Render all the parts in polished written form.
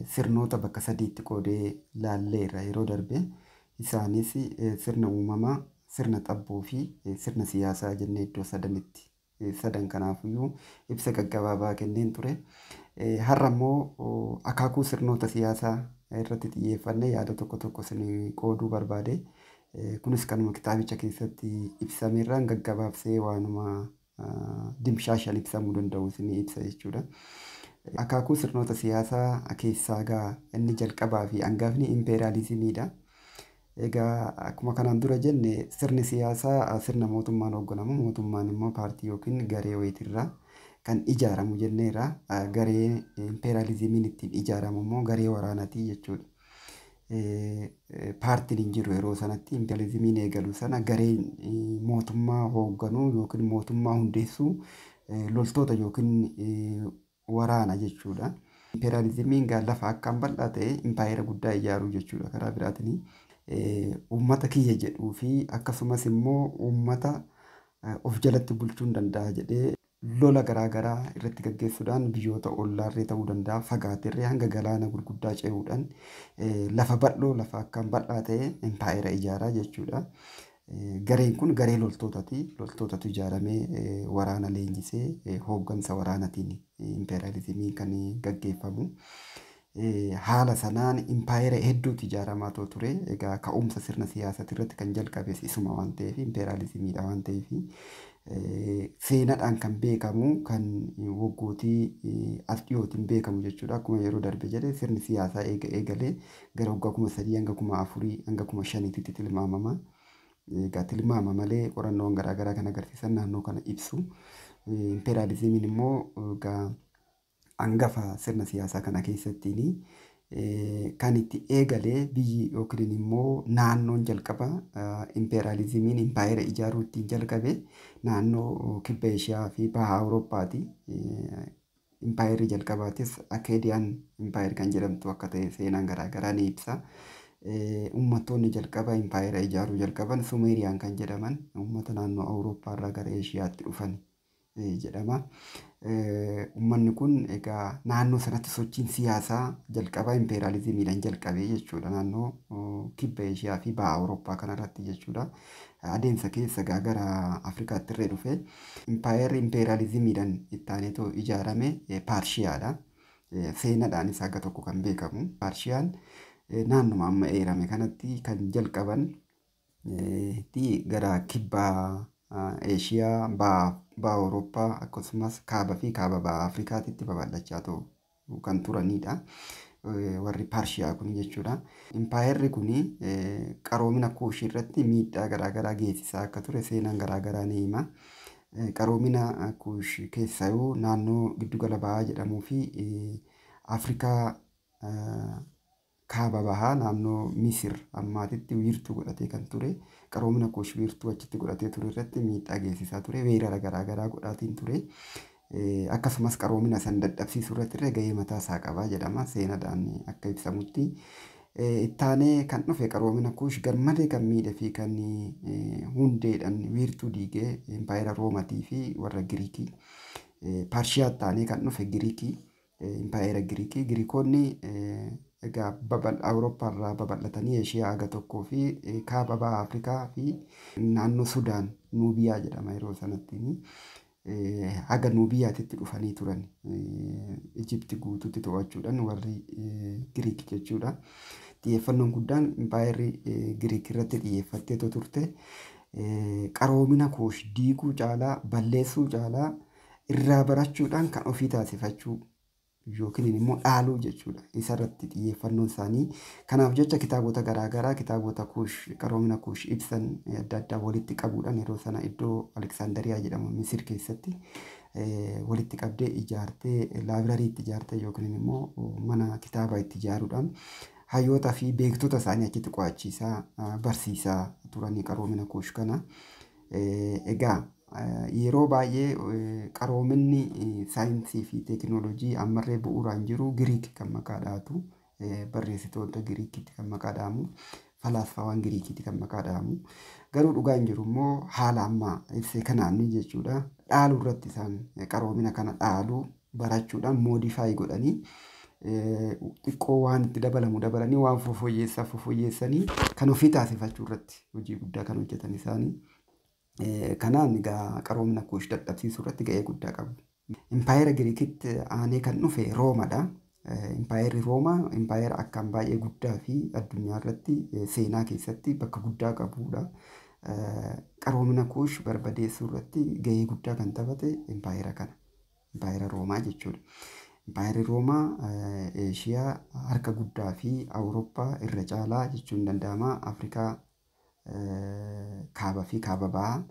Sirnoota bakka sadiitti qoodee laalleerra yeroo darbe. Isaanis sirna uumamaa, sirna xabboo fi sirna siyaasaa jennee iddoo sadanitti sadan kanaafiyyuu ibsa gaggabaabaa kenneen ture. Har'a immoo akaakuu sirnoota siyaasaa irratti xiyyeeffannee yaada tokko tokko isin qooduu barbaade. Kunis kanuma kitaabicha keessatti ibsameerraan gaggabaabsee waanuma dimshaashaan ibsamuu danda'u isin ibsa jechuudha. Akaakuu sirnoota siyaasaa keessaa egaa inni jalqabaa fi hangafni impeeraalizimiidha. Egaa akkuma kanaan dura jenne sirni siyaasaa sirna mootummaan hoogganamu, mootummaan immoo paartii yookiin garee wayiitirraa kan ijaaramu jenneerra. Garee impeeraalizimiin ittiin ijaaramu immoo garee waraanaatii jechuudha. Paartiin hin jiru yeroo sanatti impeeraalizimiin eegalu sana gareen mootummaa hoogganuu yookiin mootummaa hundeessuu loltoota yookiin waraana jechuudha. Impeeraalizimiin egaa lafa akkaan bal'aa ta'e impaayera guddaa ijaaruu jechuudha karaa biraatiin. Uummata kiyya jedhuu fi akkasumas immoo uummata of jalatti bulchuu hin danda'a jedhee lola garaagaraa irratti gaggeessuudhaan biyyoota ollaarree ta'uu danda'a fagaateerree hanga galaana gurguddaa ce'uudhaan lafa bal'oo lafa akkaan bal'aa ta'e impaayera ijaaraa jechuudha. Gareen kun garee loltootaati. Loltootatu ijaaramee waraana leenjisee hooggansa waraanaatiin impeeraalizimiin kan gaggeeffamu. Haala sanaan impaayera hedduutu ijaaramaa ture. Egaa ka'umsa sirna siyaasaa irratti kan jalqabes isuma waan ta'eef impeeraalizimiidha waan ta'eef seenaadhaan kan beekamu kan waggootii as dhiyootiin beekamu jechuudha. Akkuma yeroo darbe jedhe sirni siyaasaa eegalee gara waggaa 3000 hanga 4000 hanga 5000tti tilmaamama. Egaa tilmaama malee qorannoon garaagaraa kan agarsiisan naannoo kana ibsu. Impeeraalizimiin immoo egaa hangafa sirna siyaasaa kana keessattiin kan itti eegalee biyyi yookiin immoo naannoon jalqaba impeeraalizimiin impaayera ijaaruu ittiin jalqabe naannoo kibba Eeshiyaa fi baha Awurooppaati. Impaayerri jalqabaatis Akeediyaan impaayер kan jedhamtu akka ta'e seenaan garaagaraa ni ibsa. Uummattoonni jalqaba impaayera ijaaruu jalqaban Sumeeriyaan kan jedhaman uummata naannoo Awurooppaa irraa gara Eeshiyaatti dhufan jedhama. Uummanni kun egaa naannoo sanatti sochiin siyaasaa jalqabaa impeeraalizimiidhaan jalqabee jechuudha. Naannoo kibba Eeshiyaa fi baha Awurooppaa kanarratti jechuudha. Adeemsa keessa egaa gara Afrikaatti illee dhufe. Impaayerri impeeraalizimiidhaan itti aaneetoo ijaarame Paarshiyaadha. Seenaadhaanis haga tokko kan beekamu. Paarshiyaan naannuma amma eerame kanatti kan jalqaban gara kibba Eeshiyaa, baha Awurooppaa akkasumas kaaba fi kaaba baha Afrikaatti babal'achaa ta'u kan turanidha. Warri Paarshiyaa kun jechuudha. Impaayerri kun qaroomina Kuush irratti miidhaa garaagaraa geessisaa akka ture seenaan garaagaraa ni hima. Qaroomina Kuush keessayuu naannoo giddugala bahaa jedhamuu fi Afrikaa kaaba bahaa naannoo Misir ammaatitti wiirtuu godhatee kan ture. Qaroomina Kuush wiirtuu achitti godhatee ture irratti miidhaa geessisaa ture. Weerara garaagaraa godhaatiin ture. Akkasumas qaroomina san dadhabsiisuu irratti illee gahee mataa isaa qaba jedhama seenaadhaan akka ibsamutti. Ittaanee kan dhufe qaroomina Kuush garmalee kan miidhe fi kan hundeedhaan wiirtuu diigee impaayera Roomatii fi warra Giriikii. Paarshiyaa ittaanee kan dhufe Giriikii, impaayera Giriikii. Giriikonni egaa Awurooppaa irraa babal'atanii Eeshiyaa haga tokkoo fi kaaba baha Afrikaa fi naannoo Sudaan Nuubiyaa jedhama yeroo sanatti. Haga Nuubiyaatitti dhufanii turan. Ijipti guutuutti to'achuudhaan warri Giriik jechuudha. Xiyyeeffannoon guddaan impaayerri Giriik irratti xiyyeeffattee turte. Qaroomina Kuush diiguu caalaa balleessuu caalaa irraa barachuudhaan kan ofii taasifachuu yookiin immoo dhaaluu jechuudha. Isarratti xiyyeeffannoon isaanii. Kanaaf jecha kitaabota garaagaraa kitaabota Kuush qaroomina Kuush ibsan adda addaa walitti qabuudhaan yeroo sana iddoo Aleksaandariyaa jedhamu Misir keessatti walitti qabdee ijaartee laayibirarii itti ijaartee yookiin immoo mana kitaabaa itti ijaaruudhaan hayyoota fi beektota isaanii achitti qo'achiisaa barsiisaa turanii qaroomina Kuush kana. Egaa yeroo baay'ee qaroominni saayinsii fi teekinooloojii ammarree bu'uuraan jiru Giriik kan maqaa dhahatu barreessitoota Giriikitti kan maqaa dhahamu falaasfaawwan Giriikitti kan maqaa dhahamu. Garuu dhugaan jiru immoo haala ammaa ibsee kanaan jechuudha. Dhaaluu irratti isaan qaroomina kana dhaaluu barachuudhaan moodifaayi godhanii Xiqqoo waan itti dabalamu dabalanii waan fofooyyeessaa fofooyyeessanii kan ofii taasifachuu irratti hojii guddaa kan hojjetan isaanii. Kanaan egaa qaroomina Kuush dadhabsiisuu irratti ga'ee guddaa qabu. Impaayera Giriikitti aanee kan dhufe Roomadha. Impaayerri Roomaa impaayera akkaan baay'ee guddaa fi addunyaa irratti seenaa keessatti bakka guddaa qabudha. Qaroomina Kuush barbadeessuu irratti ga'ee guddaa kan taphate impaayera kana. Impaayera Roomaa jechuudha. Impaayerri Roomaa Eeshiyaa harka guddaa fi Awurooppaa irra caalaa jechuun danda'ama. Afrikaa kaaba fi kaaba bahaa.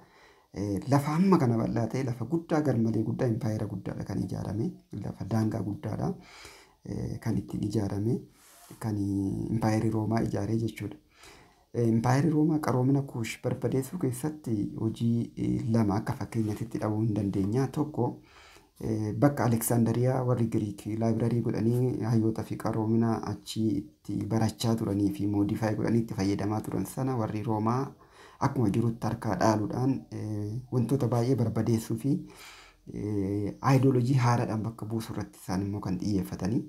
Lafa hamma kana bal'aa ta'e, lafa guddaa garmalee guddaa, impaayera guddaadha kan ijaarame. Lafa daangaa guddaadha kan ittiin ijaarame, kan impaayerri Roomaa ijaaree jechuudha. Impaayerri Roomaa qaroomina Kuush barbadeessuu keessatti hojii lama akka fakkeenyaatti dhabuu hin dandeenya. Tokko, bakka Aleksaandariyaa warri Giriik library godhanii hayyoota fi qaroomina achii itti barachaa turanii fi modify godhanii itti fayyadamaa turan sana warri Roomaa akkuma jirutti harkaa dhaaluudhaan wantoota baay'ee barbadeessuu fi aayidooloojii haaraadhaan bakka buusuu irratti isaan immoo kan xiyyeeffatanii.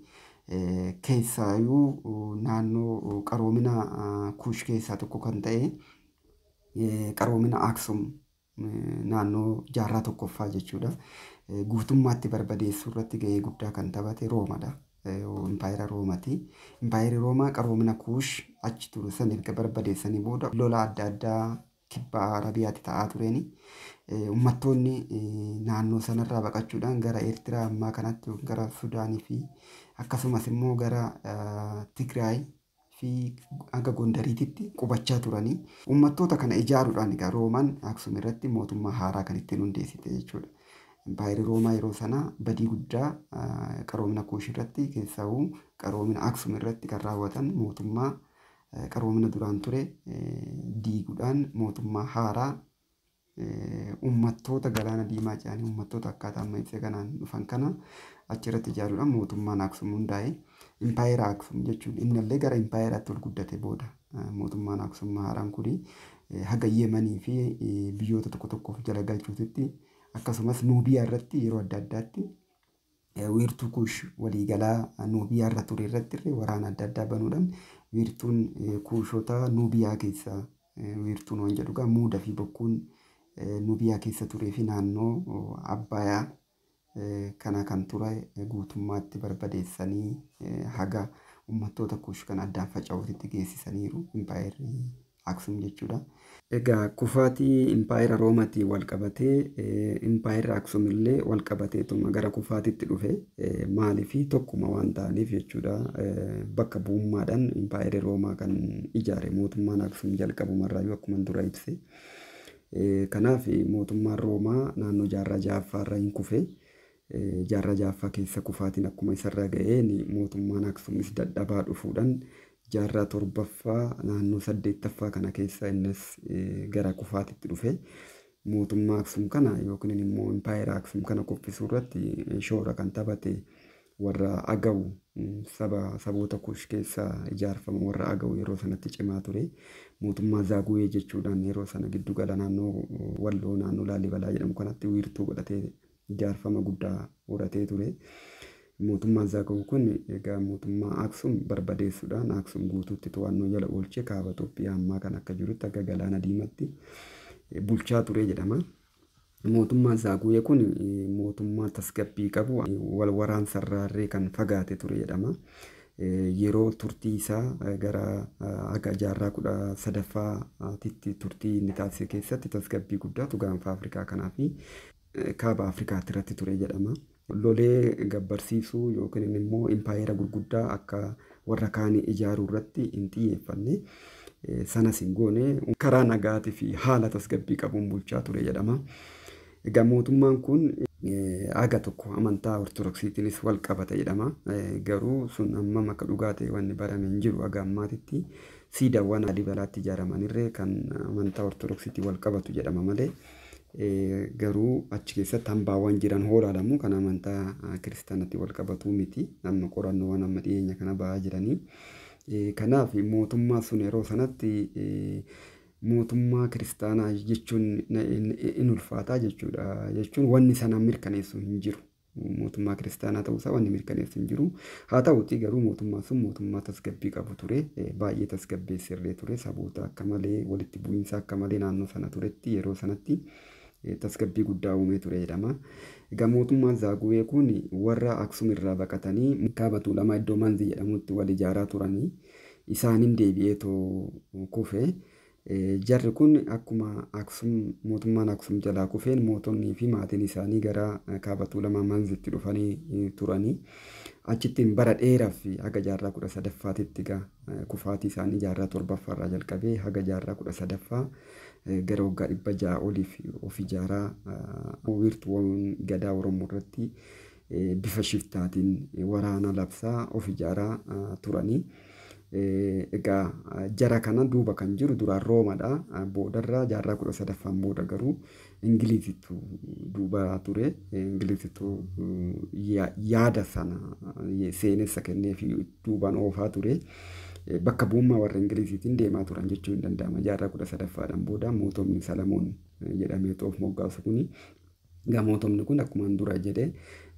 Keessaayyuu naannoo qaroomina Kuush keessaa tokko kan ta'e qaroomina Aksum naannoo jaarraa tokkoffaa jechuudha. Guutummaatti barbadeessuu irratti ga'ee guddaa kan taphate Roomadha. Impaayera Roomati. Impaayerri Roomaa qaroomina Kuush achi ture san erga barbadeessanii booda lola adda addaa kibba Arabiyaatti ta'aa tureeni uummattoonni naannoo sanarraa baqachuudhaan gara Eertiraa ammaa kanatti, gara Sudaanii fi akkasumas immoo gara Tigraay fi hanga Gondariititti qubachaa turanii. Uummattoota kana ijaaruudhaan egaa Roomaan Aksum irratti mootummaa haaraa kan ittiin hundeessite jechuudha. Impaayerri Roomaa yeroo sana badii guddaa qaroomina Kuush irratti, keessaawuu qaroomina Aksum irratti kan raawwatan, mootummaa qaroomina duraan ture diiguudhaan mootummaa haaraa uummattoota galaana diimaa ce'anii uummattoota akkaataa amma ibsa kanaan dhufan kana achirratti ijaaruudhaan mootummaan Aksum hundaa'e. Impaayera Aksum jechuun innillee gara impaayeraatti ol guddate booda mootummaan Aksum haaraan kuni haga Yemanii fi biyyoota tokko tokkoof jala galchuutitti, akkasumas Nuubiyaa irratti yeroo adda addaatti wiirtuu Kuush waliigalaa Nuubiyaa irra ture irratti illee waraana adda addaa banuudhaan wiirtuun Kuushota Nuubiyaa keessa, wiirtuun waan jedhu egaa Muuda fi Bokkuun Nuubiyaa keessa turee fi naannoo Abbayaa kana kan ture guutummaatti barbadeessanii haga uummattoota Kuush kan addaan faca'uutitti geessisaniiru impaayerri Aksum jechuudha. Egaa kufaatii impaayera Roomaatiin wal qabatee impaayerri Aksum illee wal qabateetuma gara kufaatiitti dhufe. Maaliif? Tokkuma waan ta'aniif jechuudha. Bakka bu'ummaadhaan impaayerri Roomaa kan ijaare mootummaan Aksum jalqabumarraayyuu akkuma dura ibse. Kanaaf mootummaan Roomaa naannoo jaarraa ja'affaarra hin kufe. Jaarraa ja'affaa keessa kufaatiin akkuma isarra ga'een mootummaan Aksumis dadhabaa dhufuudhaan jaarraa torbaffaa naannoo saddeettaffaa kana keessa innis gara kufaatitti dhufe. Mootummaa Aksum kana yookiin immoo impaayera Aksum kana kuffisuu irratti shoora kan taphate warra Agaw, saba saboota Kush keessa ijaarfama warra Agaw yeroo sanatti cimaa ture. Mootummaa Zaaguwee jechuudhaan yeroo sana giddugala naannoo Walloo naannoo Laalibalaa jedhamu kanatti wiirtuu godhatee ijaarfama guddaa horatee ture. Mootummaan Zaagawuu kun egaa mootummaa Aksum barbadeessuudhaan Aksum guutuutti to'annoo jala oolchee kaaba Itoophiyaa ammaa kan akka jirutti akka galaana diimaatti bulchaa ture jedhama. Mootummaan Zaaguwee kun mootummaa tasgabbii qabu, wal waraansarraarree kan fagaate ture jedhama. Yeroo turtii isaa gara akka jaarraa 13ffaatitti turtii inni taasise keessatti tasgabbii guddaatu gaanfa Afrikaa kanaa fi kaaba Afrikaatti irratti ture jedhama. Lolee gabbarsiisuu yookiin immoo impaayera gurguddaa akka warra kaanii ijaaruu irratti hin xiyyeeffanne. Sanas hin goone, karaa nagaatii fi haala tasgabbii qabuun bulchaa ture jedhama. Egaa mootummaan kun haga tokko amantaa Ortodoksiitiinis wal qabata jedhama. Garuu sun hammam akka dhugaa ta'e wanni barame hin jiru haga ammaatitti. Siidaawwan Laalibalaatti ijaaramanirree kan amantaa Ortodoksiitiin wal qabatu jedhama malee, garuu achi keessatti hambaawwan jiran hoolaalamu kan amantaa kiristaanatti wal qabatu miti. Amma qorannoowwan amma dhiyeenya kana ba'aa jiranii. Kanaaf mootummaa sun yeroo sanatti mootummaa kiristaanaa jechuun in ulfaataa jechuudha. Jechuun wanni sana mirkaneessu hin jiru. Mootummaa kiristaanaa ta'uusaa wanni mirkaneessu hin jiru. Haa ta'uutii garuu mootummaan sun mootummaa tasgabbii qabu ture. Baay'ee tasgabbeessirree ture. Saboota akka malee walitti bu'iinsa akka malee naannoo sana turetti yeroo sanatti tasgabbii guddaa uumee ture jedhama. Egaa mootummaan Zaaguwee kun warra Aksum irraa baqatanii kaaba Tuulamaa iddoo Manzi jedhamutti wal ijaaraa turanii isaaniin deebi'eetoo kufe. Jarri kun akkuma Aksum mootummaan Aksum jalaa kufeen mootonnii fi maatiin isaanii gara kaaba Tuulamaa Manzitti dhufanii turanii achittiin bara dheeraaf haga jaarraa 13ffaatitti egaa kufaatii isaanii jaarraa 7ffaarraa jalqabee haga jaarraa 13ffaa gara waggaa 600 oliif of ijaaraa wiirtuuwwan gadaa Oromoo irratti bifa shiftaatiin waraana labsaa of ijaaraa turanii. Egaa jara kana duuba kan jiru duraan Roomadha. Boodarraa jaarraa 13ffaan booda garuu Ingilizitu duuba ture. Ingilizitu yaada sana seenessa kenneefi duubaan oofaa ture. Bakka bu'ummaa warra Ingiliziitiin deemaa turan jechuun hin danda'ama. Jaarraa 13ffaadhaan booda mootonni Salamoon jedhamee of moggaasu kuni. Egaa mootonni kun akkuma dura jedhe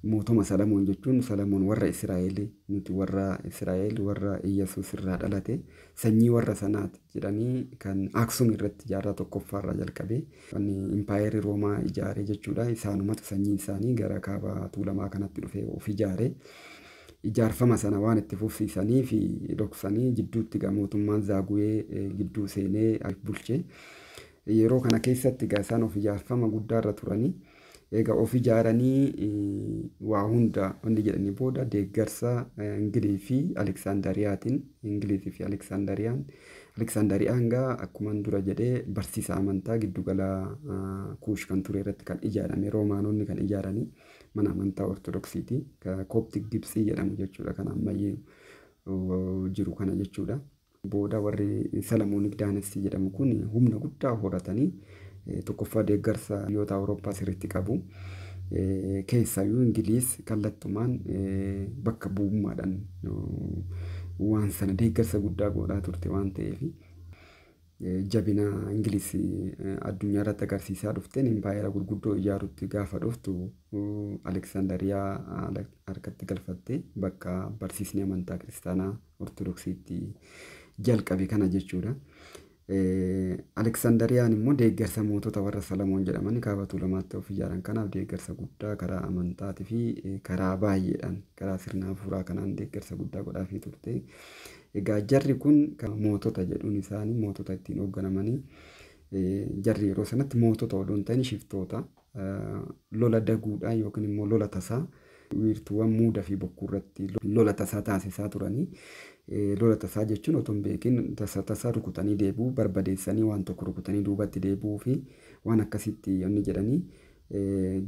mootoma Salamoon jechuun Salamoon warra Israa'el nuti warra Israa'el warra Iyyasuus irraa dhalate sanyii warra sanaati jedhanii kan Aksum irratti jaarraa 1ffaarraa jalqabee impaayerri Roomaa ijaare jechuudha. Isaanumatu sanyii isaanii gara kaaba Tuulamaa kanatti dhufee of ijaare. Ijaarfama sana waan itti fufsiisanii fi dhoksanii jidduutti egaa mootummaan Zaaguwee gidduu seenee bulche. Yeroo kana keessatti egaa isaan of ijaarfama guddaarra turanii. Egaa of ijaaranii waa hunda wanni jedhanii booda deeggarsa Ingilii fi Aleksaandariyaatiin Ingilizii fi Aleksaandariyaan Aleksaandariyaan gaa akkuma dura jedhee barsiisa amantaa giddugala Kuush kan ture irratti kan ijaarame Roomaanonni kan ijaaranii mana amantaa Ortodoksiiti. Kooptik Gibsii jedhamu jechuudha kan ammayyee jiru kana jechuudha. Booda warri Salamoonik Daanestii jedhamu kun humna guddaa horatanii tokkoffaa deeggarsa biyyoota Awurooppaa sirriitti qabu. Keessaayyuu Ingiliiz kallattumaan bakka bu'ummaadhaan waan sana deeggarsa guddaa godhaa turte waan ta'eef jabina Ingiliiz addunyaa irratti agarsiisaa dhufteen impaayera gurguddoo ijaarutti gaafa dhuftu Aleksaandariyaa harkatti galfattee bakka barsiisni amantaa kiristaanaa Ortodoksiitti jalqabe kana jechuudha. Aleksaandariyaan immoo deeggarsa mootota warra Salamoon jedhaman kaaba Tuulamaatti of ijaaran kanaaf deeggarsa guddaa karaa amantaatii fi karaa baay'eedhaan karaa sirna hafuuraa kanaan deeggarsa guddaa godhaafii turte. Egaa jarri kun mootota jedhuun isaanii mootota ittiin hoogganamanii jarri yeroo sanatti mootota odoo hin ta'in shiftoota lola daguudhaan yookiin immoo lola tasaa wiirtuuwwan muuda fi bokkuu irratti lola tasaa taasisaa turanii. Lola tasaa jechuun otoo hin beekin tasa tasa rukutanii deebi'uu barbadeessanii waan tokko rukutanii duubatti deebi'uu fi waan akkasitti inni jedhanii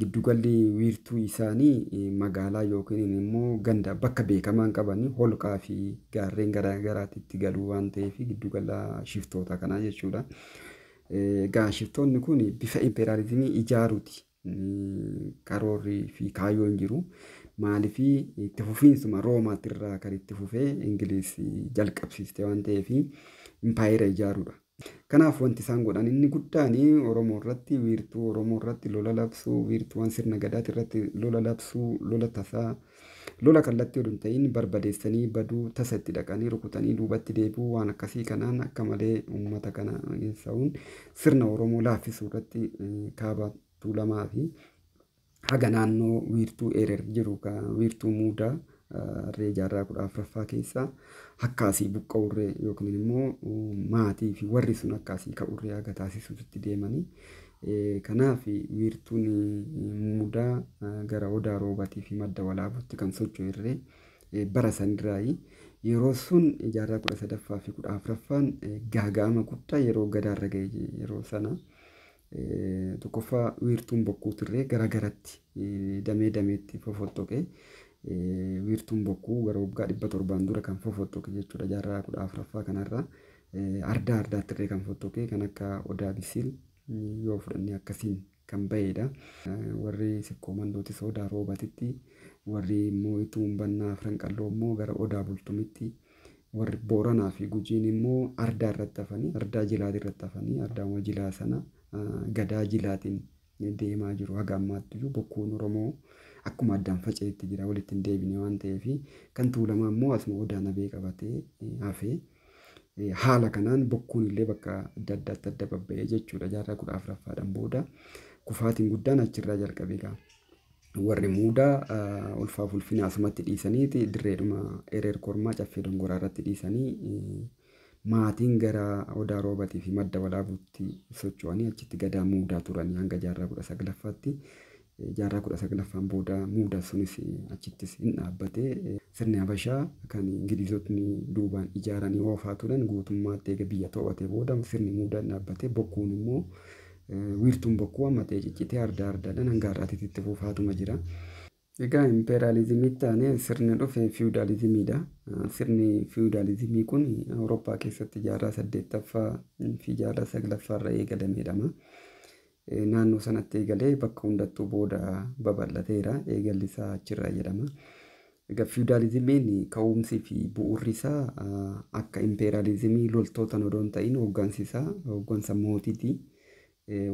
giddugalli wiirtuu isaanii magaalaa yookiin immoo ganda bakka beekamaan qabanii holqaa fi gaarreen garaa garaatti itti galuu waan ta'eef giddugala shiftoota kanaa jechuudha. Egaa shiftoonni kun bifa imperaalizimii ijaaruuti. Karoorri fi kaayyoon jiru. Maaliif itti fufiinsuma Roomaatti irraa kan itti fufee Ingiliz jalqabsiiste waan ta'eef impaayera ijaaruudha. Kanaaf wanti isaan godhan inni guddaan Oromoo irratti wiirtuu Oromoo irratti lola labsuu, wiirtuuwwan sirna gadaati irratti lola labsuu, lola tasaa, lola kallattii odoo hin ta'in barbadeessanii baduu tasa itti dhaqanii rukutanii duubatti deebi'uu waan akkasii kanaan akka malee uummata kana geessa'uun sirna Oromoo laaffisuu irratti kaaba Tuulamaa fi haga naannoo wiirtuu Erer jiru wiirtuu muudaa irree jaarraa 14ffaa keessa akkaasii buqqa'urree yookiin immoo maatii fi warri sun akkaasii ka'urree haga taasisuutti deemanii. Kanaaf wiirtuun muudaa gara Odaa Roobatii fi Madda Walaabuutti kan socho'u irree bara sanirraayi. Yeroo sun jaarraa 13ffaa fi 14ffaan gaaga'ama guddaa yeroo gadaarra ga'e yeroo sana. Tokkoffaa wiirtuun bokkuutirree gara garatti damee dameetti fofottoqe. Wiirtuun bokkuu gara waggaa 700 dura kan fofottoqe jechuudha jaarraa 14ffaa kanarra. Ardaa ardaattirree kan fottoqe kan akka Odaa Bisiil yoo fudhanne akkasiin kan bahedha. Warri Sikkoo Mandootis Odaa Roobatitti, warri immoo Ituu Humbannaa Afran Qalloo immoo gara Odaa Bultumitti, warri Booranaa fi Gujiin immoo ardaa irratti hafanii, ardaa Jilaatii irratti hafanii, ardaawwan Jilaa sana gadaa Jilaatiin deemaa jiru haga ammaatti iyyuu bokkuun Oromoo Akkuma addaan faca'etti jira, walitti hin deebine waan ta'eef, kan Tuulamaa immoo asuma Odaa Nabee qabatee hafee. Haala kanaan bokkuun illee bakka adda addaatti adda babba'ee jechuudha. Jaarraa 14ffaadhaan booda kufaatiin guddaan achirraa jalqabe egaa. Warri Muudaa ulfaaf ulfina asumatti dhiisaniiti dirreedhuma Ereer Kormaa Caffee Dongoraa irratti dhiisanii maatiin gara Odaa Roobatii fi Madda Walaabuutti socho'anii achitti gadaa muudaa turanii hanga jaarraa 19ffaatti. Jaarraa 19ffaan booda muudaa sunis achittis hin dhaabbate. Sirni Habashaa kan Ingilizotni duubaan ijaaranii oofaa turan guutummaatti eega biyya to'ate booda sirni muudaa hin dhaabbate. Bokkuun immoo wiirtuun bokkuu amma ta'e ciccitee ardaa ardaadhaan hanga har'aatitti itti fufaatuma jira. Egaa impeeraalizimiitti aanee sirni dhufe fiwudaalizimiidha. Sirni fiwudaalizimii kun Awurooppaa keessatti jaarraa 8ffaa fi jaarraa 9ffaa irra eegalameedhama. Naannoo sanatti eegalee bakka hundattuu booda babal'ateera. Eegalli isaa achirraa jedhama. Egaa fiwudaalizimiin ka'umsii fi bu'uurri isaa akka impeeraalizimii loltootaan odoo hin ta'in hooggansi isaa hooggansa mootiiti.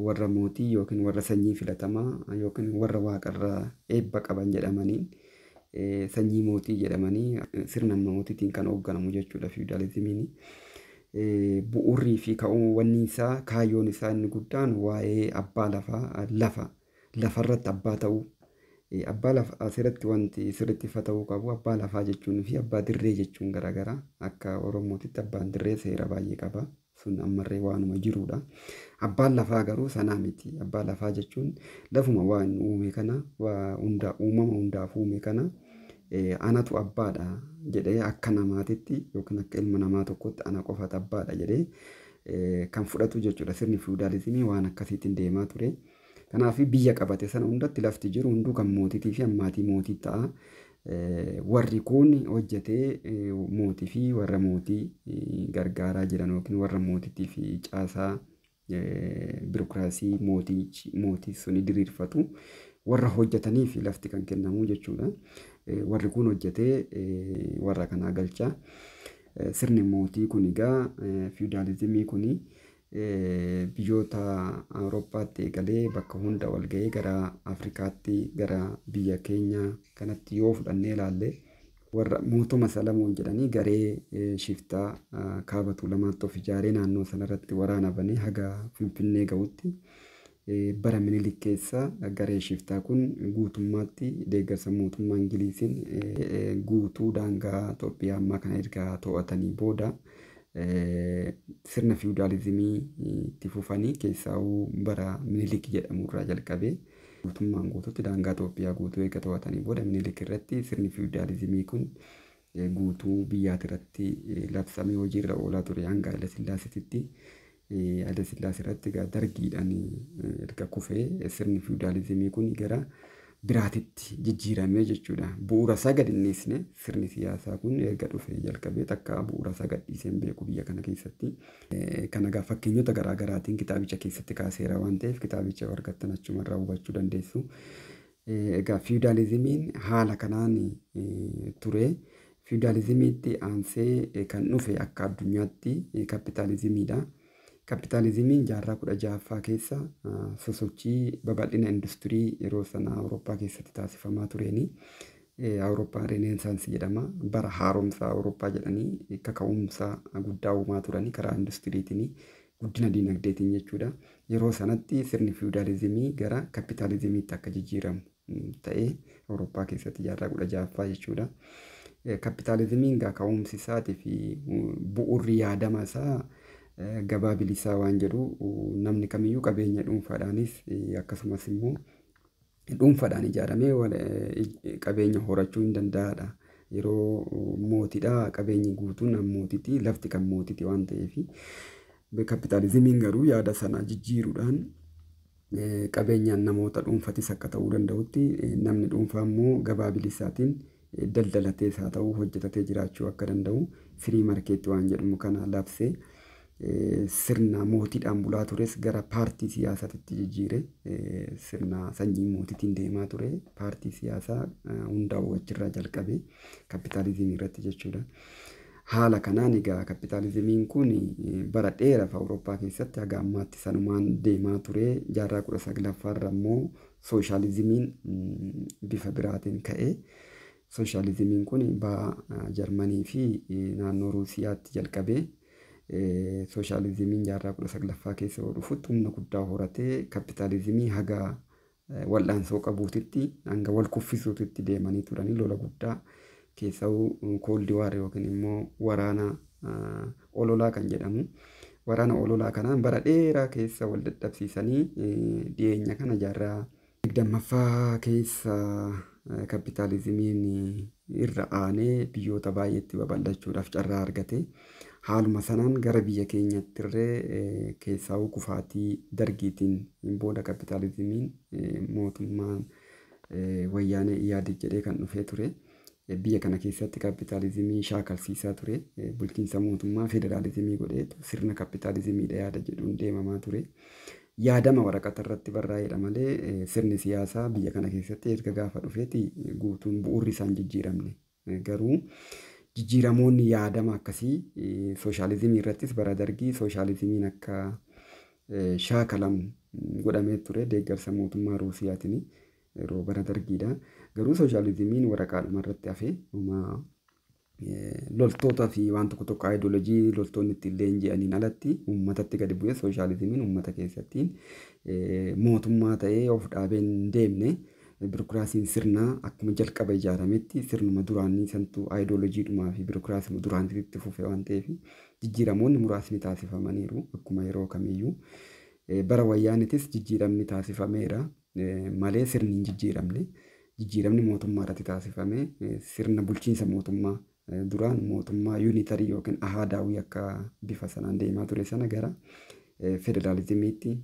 Warra mootii yookiin warra sanyii filatamaa yookiin warra waaqarraa eebba qaban jedhamaniin, sanyii mootii jedhamanii sirna mootiitiin kan hoogganamu jechuudha fiwudaalizimiin. Bu'uurrii fi wanni isaa, kaayyoon isaa inni guddaan waa'ee abbaa lafaa, lafa lafarratti abbaa ta'uu. Abbaa lafaa asirratti wanti sirriitti ifa ta'uu qabu, abbaa lafaa jechuun fi abbaa dirree jechuun garaagara. Akka Oromootitti abbaan dirree seera baay'ee qaba. Sun ammarree waanuma jirudha. Abbaan lafaa garuu sanaa miti. Abbaa lafaa jechuun lafuma waan uume kana, waa hunda uumama hundaaf uume kana anatu abbaadha jedhee, akka namaatitti yookiin akka ilma namaa tokkotti ana qofatu abbaadha jedhee kan fudhatu jechuudha. Sirni fiwudaalizimii waan akkasiitiin deemaa ture. Kanaaf biyya qabate sana hundatti lafti jiru hunduu kan mootiitii fi ammaatii mootii ta'a. Warri kun hojjetee mootii fi warra mootii gargaaraa jiran yookiin warra mootiitii fi caasaa biirokiraasii mootii suni diriirfatu warra hojjetanii fi lafti kan kennamu jechuudha. Warri kun hojjetee warra kanaa galcha. Sirni mootii kun egaa fiwudaalizimii kun biyyoota Awurooppaatti eegalee bakka hunda wal ga'ee gara Afrikaatti, gara biyya keenya kanatti yoo fudhannee ilaalle, warra mootoma Salamoon jedhanii garee shiftaa kaaba Tuulamaatti of ijaaree naannoo sanarratti waraana banee haga Finfinnee ga'utti, bara Minilik keessa garee shiftaa kun guutummaatti deeggarsa mootummaa Ingiliziin guutuu daangaa Itoophiyaa ammaa kana erga to'atanii booda sirna fiwudaalizimii itti fufanii, keessaawuu bara Minilik jedhamu irraa jalqabee guutummaan guutuutti daangaa Itoophiyaa guutuu eega to'atanii booda Minilik irratti sirni fiwudaalizimii kun guutuu biyyaati irratti labsamee hojiirra oolaa ture hanga Haile Sillaaseetitti. Haile Sillaasee irratti egaa dargiidhaan erga kufee sirni fiwudaalizimii kun gara biraatitti jijjiiramee jechuudha. Bu'uura isaa gad hin dhiisne. Sirni siyaasaa kun erga dhufee jalqabee takka bu'uura isaa gad dhiisee hin beeku biyya kana keessatti. Kana egaa fakkeenyota garaa garaatiin kitaabicha keessatti kaaseera waan ta'eef kitaabicha argattan achumarraa hubachuu dandeessu. Egaa fiwudaalizimiin haala kanaan ture. Fiwudaalizimiitti aansee kan dhufe akka addunyaatti kapitaalizimiidha. Kapitaalizimiin jaarraa 16ffaa keessa sosochii babal'ina industirii yeroo sana Awurooppaa keessatti taasifamaa tureeni. Awurooppaan Reenesaansii jedhama. Bara haaromsa Awurooppaa jedhanii kaka'umsa guddaa uumaa turanii karaa industiriitiin, guddina diinagdeetiin jechuudha. Yeroo sanatti sirni fiwudaalizimii gara kapitaalizimiitti akka jijjiiramu ta'ee Awurooppaa keessatti jaarraa 16ffaa jechuudha. Kapitaalizimiin egaa ka'umsi isaatii fi bu'uurri yaadama isaa gabaa bilisaa waan jedhu, namni kamiyyuu qabeenya dhuunfaadhaanis akkasumas immoo dhuunfaadhaan ijaaramee qabeenya horachuu hin danda'aadha. Yeroo mootiidha qabeenyi guutuun mootiiti, lafti kan mootiiti waan ta'eef. Kapitaalizimiin garuu yaada sana jijjiiruudhaan qabeenyaan namoota dhuunfatis akka ta'uu danda'utti, namni dhuunfaa immoo gabaa bilisaatiin daldalatees haa ta'u hojjetatee jiraachuu akka danda'u, free market waan jedhamu kana labsee, sirna mootiidhaan bulaa tures gara paartii siyaasaatti jijjiire. Sirna sanyii mootiitiin deemaa ture paartii siyaasaa hundaa'uu achirraa jalqabe kapitaalizimii irratti jechuudha. Haala kanaan egaa kapitaalizimiin kun bara dheeraaf Awurooppaa keessatti haga ammaatti sanumaan deemaa ture. Jaarraa 19ffaarra immoo Sooshaalizimiin bifa biraatiin ka'ee sooshaalizimiin kun baha Jarmanii fi naannoo Ruusiyaatti jalqabee sooshaalizimiin jaarraa 19ffaa keessa yoo dhufutti humna guddaa horatee kapitaalizimii haga wal'aansoo qabuutitti hanga wal kuffisuutitti deemanii turanii lola guddaa keessa'uu kooldi waar yookiin immoo waraana ololaa kan jedhamu. Waraana ololaa kanaan bara dheeraa keessa wal dadhabsiisanii dhiyeenya kana jaarraa 20ffaa keessa kapitaalizimiin irra aanee biyyoota baay'eetti babal'achuudhaaf carraa argate. Haaluma sanaan gara biyya keenyatti illee keessaa'uu kufaatii dargiitiin booda kapitaalizimiin mootummaan wayyaanee Ihaadeg jedhee kan dhufee ture. Biyya kana keessatti kapitaalizimii shaakalsiisaa ture. Bulchiinsa mootummaa federaalizimii godheetu sirna kapitaalizimiidha yaada jedhuun deemamaa ture. Yaadama waraqata irratti barraa'edha malee sirni siyaasaa biyya kana keessatti erga gaafa dhufeeti guutuun bu'uurri isaan jijjiiramne. Garuu jijjiiramoonni yaadama akkasii sooshaalizimii irrattis bara dargii sooshaalizimiin akka shaakalamu godhamee ture deeggarsa mootummaa Ruusiyaatiin yeroo bara dargiidha. Garuu sooshaalizimiin waraqaadhuma irratti hafee loltoota fi waan tokko tokko aayidooloojii loltoonni ittiin leenji'aniin alatti uummatatti gadi bu'ee sooshaalizimiin uummata keessatti mootummaa ta'ee of dhaabee hin deemne. Birokiraasiin sirnaa akkuma jalqaba ijaarametti sirnuma duraanii santu aayidooloojiidhumaa fi birokiraasii duraanitti fufe waan ta'eef jijjiiramoonni muraasni taasifamaniiru akkuma yeroo kamiyyuu. Bara wayyaanitis jijjiiramni taasifameera malee sirni hin jijjiiramne. Jijjiiramni mootummaa irratti taasifame sirna bulchiinsa mootummaa duraan mootummaa yuunitarii yookiin ahaadaawii akka bifa sanaan deemaa ture sana gara federaalizimiitti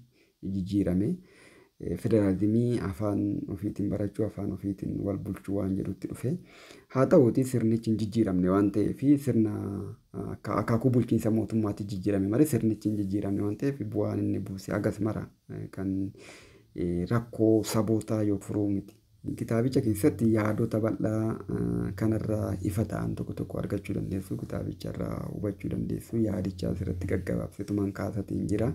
jijjiirame. Federaalizimii afaan ofiitiin barachuu afaan ofiitiin wal bulchuu waan jedhutti dhufe. Haa ta'uuti sirnichi hin jijjiiramne waan ta'eef sirna akaakuu bulchiinsa mootummaatti jijjiirame malee sirnichi hin jijjiiramne waan ta'eef bu'aan inni buuse hagas mara kan rakkoo sabootaa yoo furuu miti. Kitaabicha keessatti yaadota bal'aa kanarraa ifa ta'an tokko tokko argachuu dandeessu. Kitaabicha irraa hubachuu dandeessu. Yaadicha asirratti gaggabaabsetumaan kaasatiin jira.